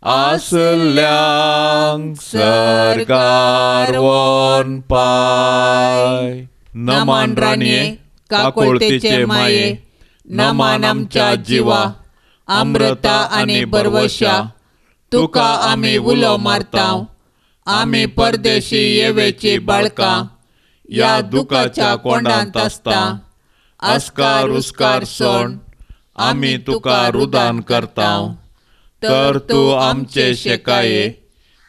आसल्यांक सर्गार वन पाय. नमान राणये, काकुळतीचे माये, नमान आमच्या जिवा, अमृता आनी बरवशा, तुका आमी उलो मारतांव. आमी परदेशी येवेची बाळकां ह्या दुखाच्या कोंडांत आसता. आस्कार उस्कार सोण आमी तुका रुदान करतांव. तर तूं आमचे शेकाये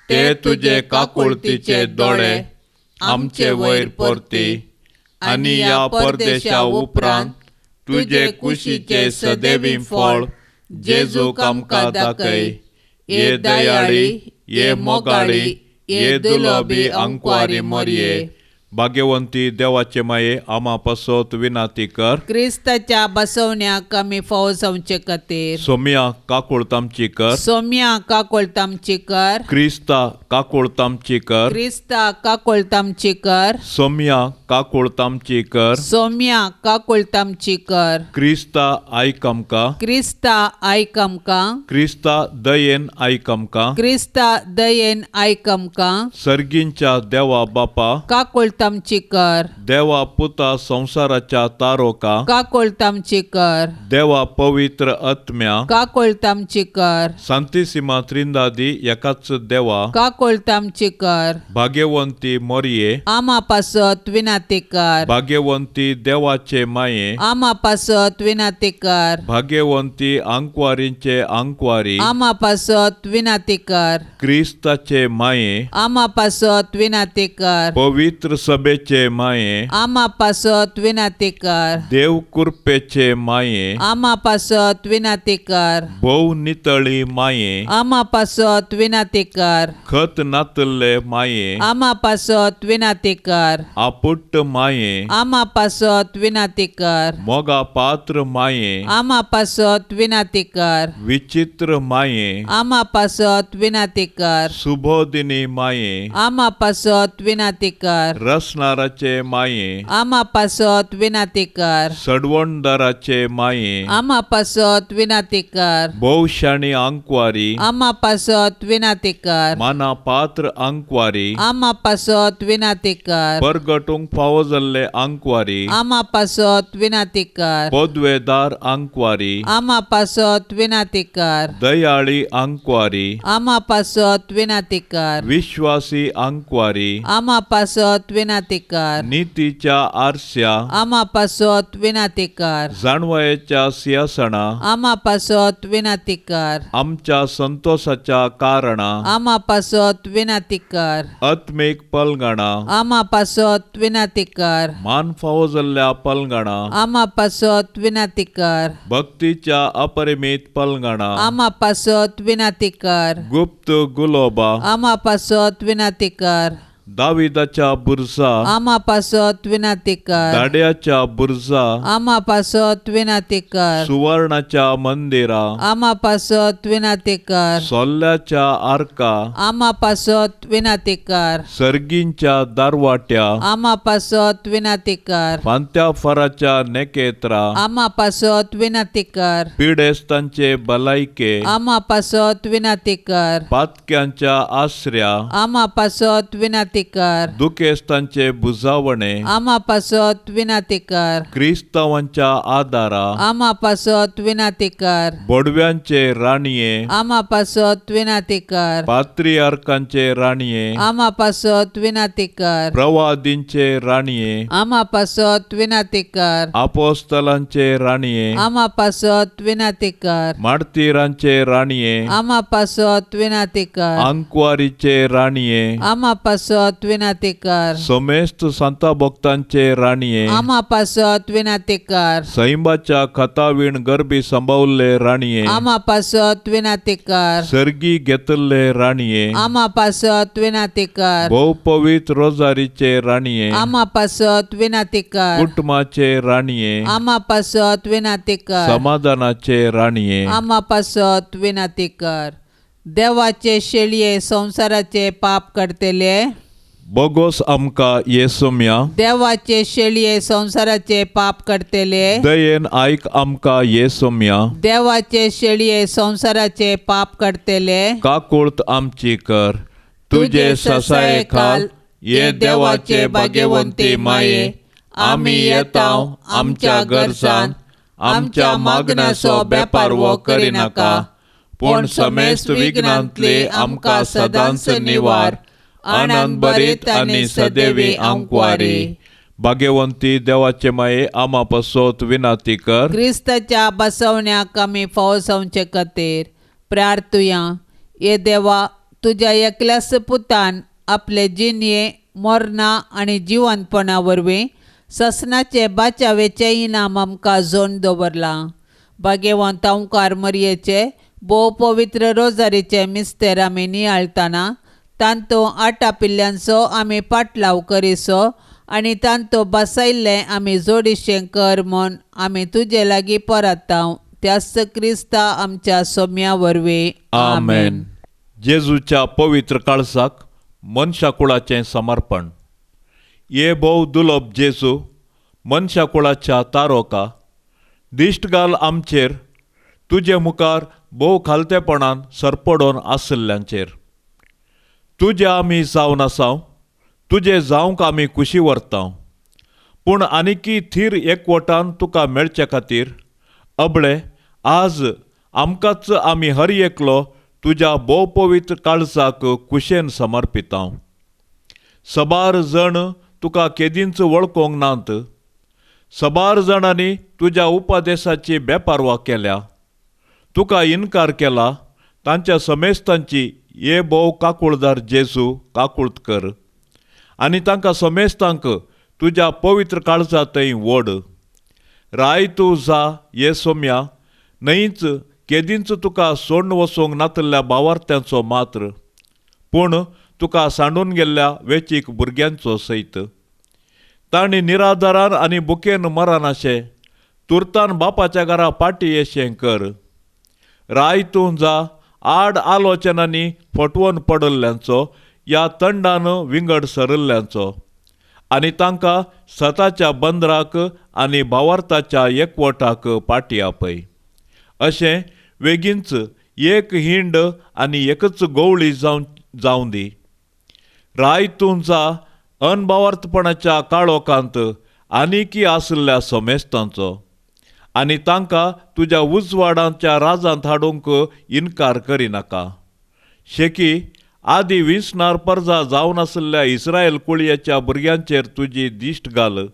ते तुजे काकुळतीचे दोळे आमचे वयर परती आनी ह्या परदेशा उपरांत तुजे कुशीचे सदैवी फळ जेजूक आमकां दाखय. ये दयाळी, ये मोगाळी, ये दुलोबी अंकवारी मोरये. भाग्यवंती देवाचे माये आमा पासत विनाती कर. क्रिस्ताच्या बसवण्याक आमी फावो जावचे खातीर. सोम्या काकुळत आमची कर. सोम्या काकुळत आमची कर. क्रिस्ता काकुळत आमची कर. क्रिस्ता काकुळत आमची कर. सोम्या काकुळत आमची कर. सोम्या काकुळत आमची कर. क्रिस्ता आयक आमकां. क्रिस्ता आयक आमकां. क्रिस्ता दयेन आयक आमकां. क्रिस्ता दयेन आयक आमकां. सर्गींच्या देवा बापा काकुळत आमची कर. देवा पुता संवसाराच्या तारोका काकुळत आमची कर. देवा पवित्र आत्म्या काकुळत आमची कर. सांतिसिमा त्रिंदादी एकाच देवा काकुळत आमची कर. भाग्यवंती मोरये आमा पासत विनाती कर. भाग्यवंती देवाचे माये आमा पासत विनाती कर. भाग्यवंती आंकवारींचे आंकवारी आमा पासत विनाती कर. क्रिस्ताचे माये आमा पासत विनाती कर. पवित्र सभेचे माये आमा पासत विनाती कर. देव कृपेचे माये आमा पासत विनाती कर. भोव नितळी माये आमा पासत विनाती कर. खत नातल्ले माये आमा पासत विनाती कर. आपुट्ट माये आमा पासत विनाती कर. मोगा पात्र माये आमा पासत विनाती कर. विचित्र माये आमा पासत विनाती कर. सुबोधिनी माये आमा पासत विनाती कर. रसनाराचे माये आमा पासत विनाती कर. सडवणदाराचे माये आमा पासत विनाती कर. भोवशाणी आंकवारी आमा पासत विनाती कर. माना पात्र आंकवारी आमा पासत विनाती कर. परगटूंक फावो जाल्ले आंकवारी आमा पासत विनाती कर. पदवेदार आंकवारी आमा पासत विनाती कर. दयाळी आंकवारी आमा पासत विनाती कर. विश्वासी आंकवारी आमा पासत विनाती कर. नितीच्या आरस्या आमा पासत विनाती कर. जाणवयेच्या सिंहासना आमा पासत विनाती कर. आमच्या संतोषाच्या कारणा आमा पासत विनाती कर. आत्मीक पलगणा आमा पासत विनाती कर. मान फावो जाल्ल्या पलगणा आमा पासत विनाती कर. भक्तीच्या अपरिमित पलगणा आमा पासत विनाती कर. गुप्त गुलोबा आमा पासत विनाती कर. दाविदाच्या बुरजा आमा पासत विनाती कर. दाड्याच्या बुरजा आमा पासत विनाती कर. सुवर्णाच्या मंदिरा आमा पासत विनाती कर. सोल्ल्याच्या आर्का आमा पासत विनाती कर. सर्गींच्या दारवाट्या आमा पासत विनाती कर. फांत्या फराच्या नेकेत्रा आमा पासत विनाती कर. पिडेस्तांचे भलायके आमा पासत विनाती कर. पातक्यांच्या आसऱ्या आमा पासत विनाती कर. दुखेस्तांचे बुजावणे आमा पासत विनाती कर. क्रिस्तावांच्या आदारा आमा पासत विनाती कर. बोडव्यांचे राणये आमा पासत विनाती कर. पात्रियार्कांचे राणये आमा पासत विनाती कर. प्रवादींचे राणये आमा पासत विनाती कर. आपोस्तलांचे राणये आमा पासत विनाती कर. मार्तीरांचे राणये आमा पासत विनाती कर. आंकवारीचे राणये आमा पासत विनाती कर. समेस्त संता भक्तांचे राणये आमा पासत विनाती कर. सैंबाच्या खतावीण गरबी सांबावल्ले राणये आमा पासत विनाती कर. सर्गी घेतल्ले राणये आमा पासत विनाती कर. भोव पवित्र रोजारीचे राणये आमा पासत विनाती कर. कुटुंबाचे राणये आमा पासत विनाती कर. समाधानाचे राणये आमा पासत विनाती कर. देवाचे शेळये संवसाराचे पाप करतले बोगोस आमकां येसोम्या. देवाचे शेळये संवसाराचे पाप करतले दयेन आयक आमकां येसोम्या. देवाचे शेळये संवसाराचे पाप करतले काकुळत आमची कर. तुजे ससाये खाल ये देवाचे भाग्यवंती माये आमी येताव आमच्या गरजान आमच्या मागण्याचो बेपारवो करिनाका पूण समेस्त विघ्नांतले आमकां सदांच निवार. आनंद बरीत आनी सदैवी आंकवारी. भाग्यवंती देवाचे माये आमा पासत विनाती कर. क्रिस्ताच्या बसवण्याक आमी फावो जावचे खातीर प्रार्थुया. ये देवा, तुज्या एकल्याच पुतान आपले जिणये मरणां आनी जिवनपणा वरवीं ससनाचे बाचावेचें इनाम आमकां जोन दवरलां. भाग्यवंत ओंकार मरयेचे भोव पवित्र रोजारीचे मिस्तेर आमी नियाळतना तांतूं आटापिल्ल्यांचो आमी पाटलाव करिसो आनी तांतूं बसयल्लें आमी जोडिशें कर म्हूण आमी तुजे लागीं परतांव. त्याच क्रिस्ता आमच्या सोम्या वरवीं. आमेन. जेजूच्या पवित्र काळसाक मनशाकुळाचें समर्पण. ये भोव दुलभ जेजू, मनशाकुळाच्या तारोका, दिश्ट घाल आमचेर, तुजे मुखार भोव खालतेपणान सरपडोन आशिल्ल्यांचेर. तुजे आमी जावन आसाव, तुजे जावंक आमी खुशी व्हरतांव, पूण आनीकी थीर एकवटान तुका मेळचे खातीर अबळे आज आमकांच आमी हर एकलो तुज्या भोव पवित्र काळजाक कुशेन समर्पितांव. सबार जण तुका केदींच वळखूंक नात, सबार जाणांनी तुज्या उपदेशाची बेपारवा केल्या, तुका इनकार केला. तांच्या समेस्तांची हे भोव काकुळदार जेजू काकुळत कर आनी तांकां समेस्तांक तुज्या पवित्र काळजा थंय ओड. राय तूं जा हे सोम्या, न्हयच केदींच तुका सोडून वचूंक नातल्या भावार्थ्यांचो मात्र, पूण तुका सांडून गेल्ल्या वेचीक भुरग्यांचो सयत. तांणी निराधारान आनी बुकेन मरनाशें तुर्तान बापाच्या घरा पाटी येशें कर. राय तूं जा आड आलोचनांनी फटवून पडिल्ल्यांचो या तंडान विंगड सरिल्ल्यांचो आनी तांकां सताच्या बंदराक आनी भावार्थाच्या एकवटाक पाटी आपय. अशें वेगींच एक हिंड आनी एकच गोवळी जावं दी. राय तूं जा अनभावार्थपणाच्या काळोखांत आनीकी आशिल्ल्या समेस्तांचो आनी तांकां तुज्या उजवाडांच्या राजांत हाडूंक इनकार करिनाका. शेकी आदी विंचणार परजा जावन आशिल्ल्या इस्रायल कुळयेच्या भुरग्यांचेर तुजी दिश्ट घाल.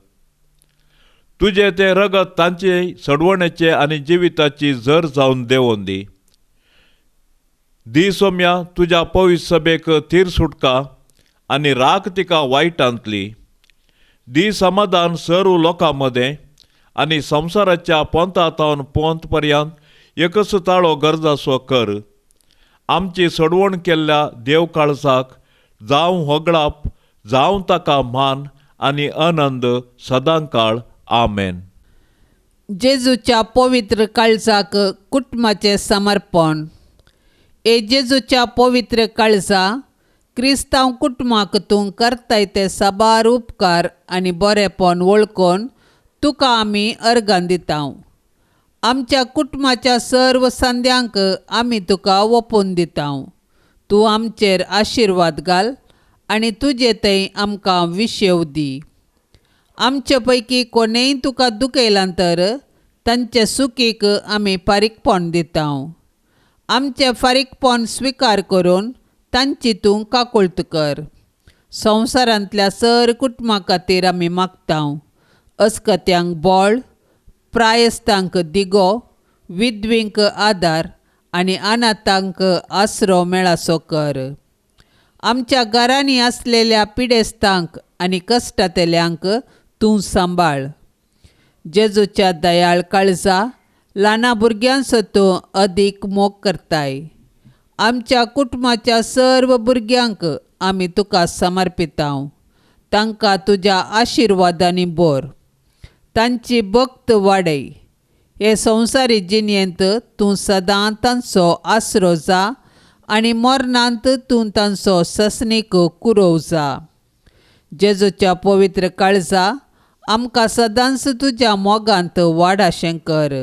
तुजें तें रगत तांचे सडवणेचे आनी जिविताची झर जावन देंवोन दी. दी सोम्या तुज्या पवित्र सभेक थीर सुटका आनी राख तिका वायटांतली. दी समाधान सर्व लोकां मदें आनी संवसाराच्या पोंता तावन पोंत पर्यंत एकच ताळो गरजाचो कर. आमची सडवण केल्ल्या देव काळजाक जावं होगळाप, जावं ताका मान आनी आनंद सदांकाळ. आमेन. जेजूच्या पवित्र काळजाक कुटुंबाचें समर्पण. ए जेजूच्या पवित्र काळजा, क्रिस्तांव कुटुंबाक तूं करताय ते साबार उपकार आनी बरेपण वळखून तुका आमी अर्गां दितांव. आमच्या कुटुंबाच्या सर्व संद्यांक आमी तुका ओपून दितांव. तूं आमचेर आशिर्वाद घाल आनी तुजे थंय आमकां विशेव दी. आमचे पैकी कोणेय तुका दुखयलां तर तांचे सुखीक आमी फारीकपण दितांव. आमचें फारीकपण स्विकार करून तांची तूं काकुळट कर. संवसारांतल्या सर कुटुंबा खातीर आमी मागतांव. अस्कत्यांक बळ, प्रायस्तांक दिगो, विधवींक आदार आनी अनाथांक आसरो मेळासो कर. आमच्या घरांनी आसलेल्या पिडेस्तांक आनी कश्टांतल्यांक तूं सांबाळ. जेजूच्या दयाळ काळजा, ल्हाना भुरग्यांचो तूं अदीक मोग करताय. आमच्या कुटुंबाच्या सर्व भुरग्यांक आमी तुका समर्पितांव. तांकां तुज्या आशिर्वादांनी भर, तांची भक्त वाडय. हे संवसारी जिणेंत तूं सदां तांचो आसरो जा आनी मरणांत तूं तांचो ससनीक कुरोव जा. जेजूच्या पवित्र काळजा, आमकां सदांच तुज्या मोगांत वाडाशें कर.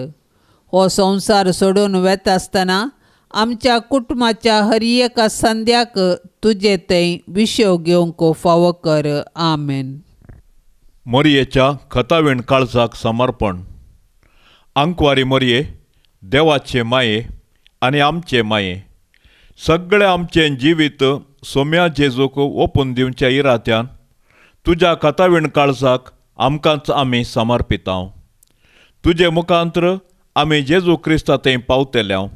हो संवसार सोडून वेता आसतना आमच्या कुटुंबाच्या हर एका संद्याक तुजे थंय विशेव घेवंक फावो कर. आमेन. मोरयेच्या खतावीण काळजाक समर्पण. आंकवारी मोरये, देवाचे माये, आनी आमचे माये, सगळें आमचें जिवीत सोम्या जेजूक ओपून दिवच्या इरात्यान तुज्या कथावीण काळजाक आमकांच आमी समर्पितांव. तुजे मुखांत्र आमी जेजू क्रिस्ता थंय पावतल्यांव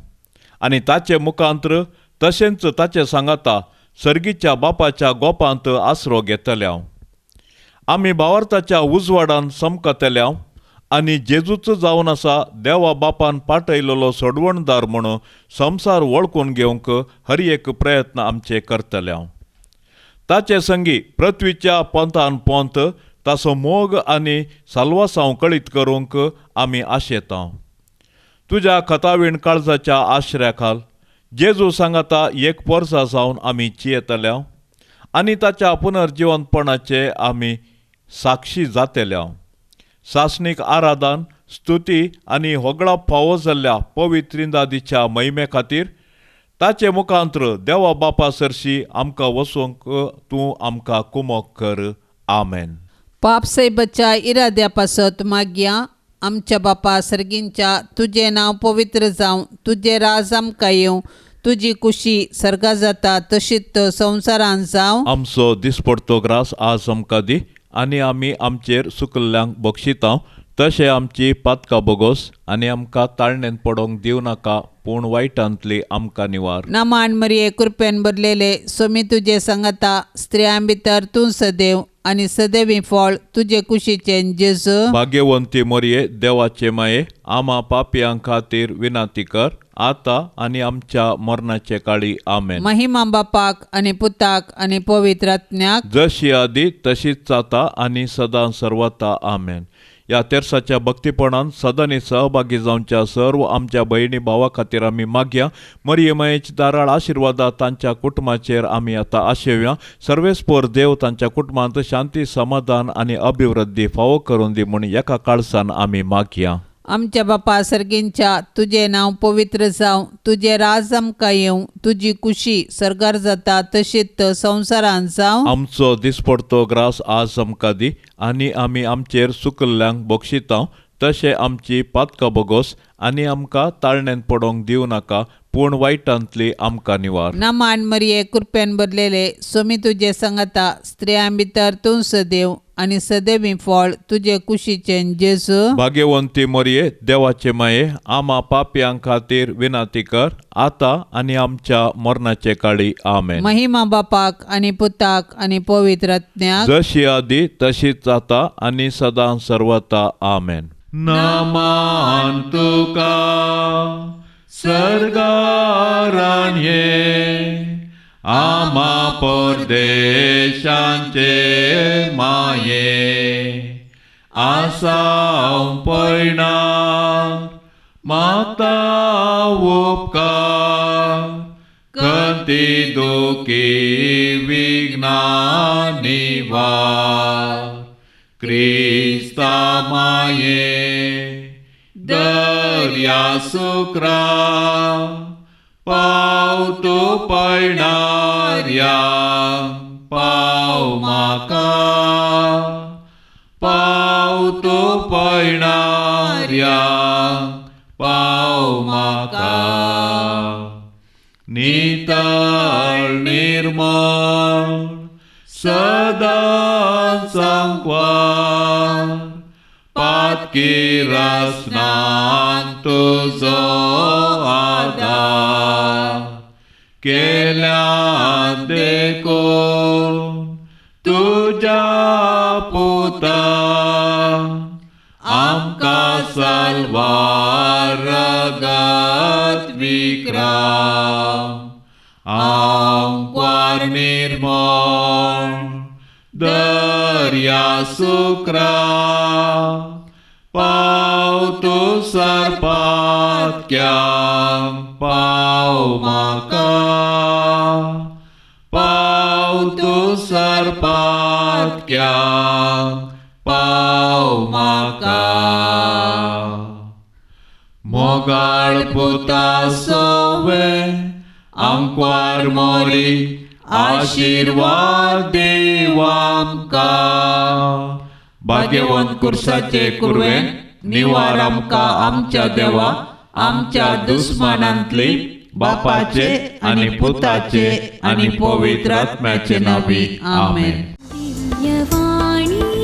आनी ताचे मुखांत्र तशेंच ताचे सांगाता सर्गीच्या बापाच्या गोपांत आसरो घेतल्यांव. आमी भावार्थाच्या उजवाडान समकतल्यांव आनी जेजूच जावन आसा देवा बापान पाटयलेलो सोडवणदार म्हणून संवसार वळखून घेवंक हर एक प्रयत्न आमचे करतल्यांव. ताचे संगी पृथ्वीच्या पोंतान पोंत ताचो मोग आनी साल्वासांव कळीत करूंक आमी आशेतांव. तुज्या खतावीण काळजाच्या आश्र्या खाल जेजू सांगाता एक पोरसा जावन आमी चियेतल्यांव आनी ताच्या पुनर्जिवंतपणाचे आमी साक्षी जातल्यांव. सासणीक आराधन, स्तुती आनी होगळा फावो जाल्ल्या पवित्रिंदादीच्या महिमे खातीर ताचे मुखांत्र देवा बापा सरशी आमकां वचूंक तूं आमकां कुमोक कर. आमेन. पाप सायबाच्या इराद्या पासत मागया. आमच्या बापा सर्गींच्या, तुजें नांव पवित्र जावं, तुजें राज आमकां येवं, तुजी कुशी सर्गा जाता तशीच संवसारान जावं. आमचो दिसपडतो ग्रास आज आमकां दी आनी आमी आमचेर सुकल्ल्यांक बक्षितांव तशें आमची पातकां बोगोस आनी आमकां ताळणेन पडोवंक दिवं नाका, पूण वायटांतली आमकां निवार. नमान मरिये, कृपेन भरलेले, सोमी तुजे सांगाता, स्त्रियां भितर तूं सदैव आनी सदैवी फळ तुजे कुशीचें जेजू. भाग्यवंती मरिये, देवाचे माये, आमा पापयां खातीर विनंती कर आतां आनी आमच्या मरणाचे काळी. आमेन. महिमा बापाक आनी पुताक आनी पवित्र आत्म्याक, जशी आदी तशीच जाता आनी सदां सर्वता. आमेन. ह्या तेर्साच्या भक्तीपणान सदांनी सहभागी जावच्या सर्व आमच्या भयणी भावा खातीर आमी मागया. मरिये मायेची दाराळ आशिर्वादा तांच्या कुटुंबाचेर आमी आतां आशेवया. सर्वेस्पोर देव तांच्या कुटुंबांत शांती, समाधान आनी अभिवृद्धी फावो करून दी म्हूण एका काळसान आमी मागया. आमच्या बापा सर्गींच्या, तुजें नांव पवित्र जावं, तुजें राज आमकां येवं, तुजी कुशी सर्गार जाता तशीच संवसारान जावं. आमचो दिसपडतो ग्रास आज आमकां दी आनी आमी आमचेर सुकल्ल्यांक बक्षितांव तशें आमची पातकां बोगोस आनी आमकां ताळणेन पडोवंक दिवं नाका, पूण वायटांतली आमकां निवार. नमान मरिये, कृपेन भरलेले, सोमी तुजे सांगाता, स्त्रियां भितर तूं सदैव आनी सदैवी फळ तुजे कुशीचें जेजू. भाग्यवंती मरिये, देवाचे माये, आमा पापयां खातीर विनंती कर आतां आनी आमच्या मरणाचे काळी. आमेन. महिमा बापाक आनी पुताक आनी पवित्र आत्म्याक, जशी आदी तशीच जाता आनी सदां सर्वता. आमेन. नमान तुका सर्गारान ये, आमा परदेशांचे माये, आसाव पयणार मागता उपकार, कंती दुखी विघ्ना निवार, क्रिस्ता माये दर्या सुक्रा, पाव तूं पयणार्या पाव म्हाका, पाव तूं पयणार्या पाव म्हाका. नितळ निर्मळ सदां सांकवार, पातकी रसनान तुजो आदार, केल्या देखून तुज्या पुता, आमकां साल्वार रगत विक्राम, आमकां निर्मळ दर्या सुक्रा, पाव तूं सरपातक्यांक पाव म्हाका, पाव तूं सरपातक्यांक पाव म्हाका. मोगाळ पुता सोवे आमकां मोरी, आशिर्वाद देव आमकां. भाग्यवंत कुर्साचे कुरवेन निवार आमकां आमच्या देवा, आमच्या दुस्मानांतली बापाचे आनी पुताचे आनी पवित्र आत्म्याचे नांवी. आमेन. दिव्यवाणी.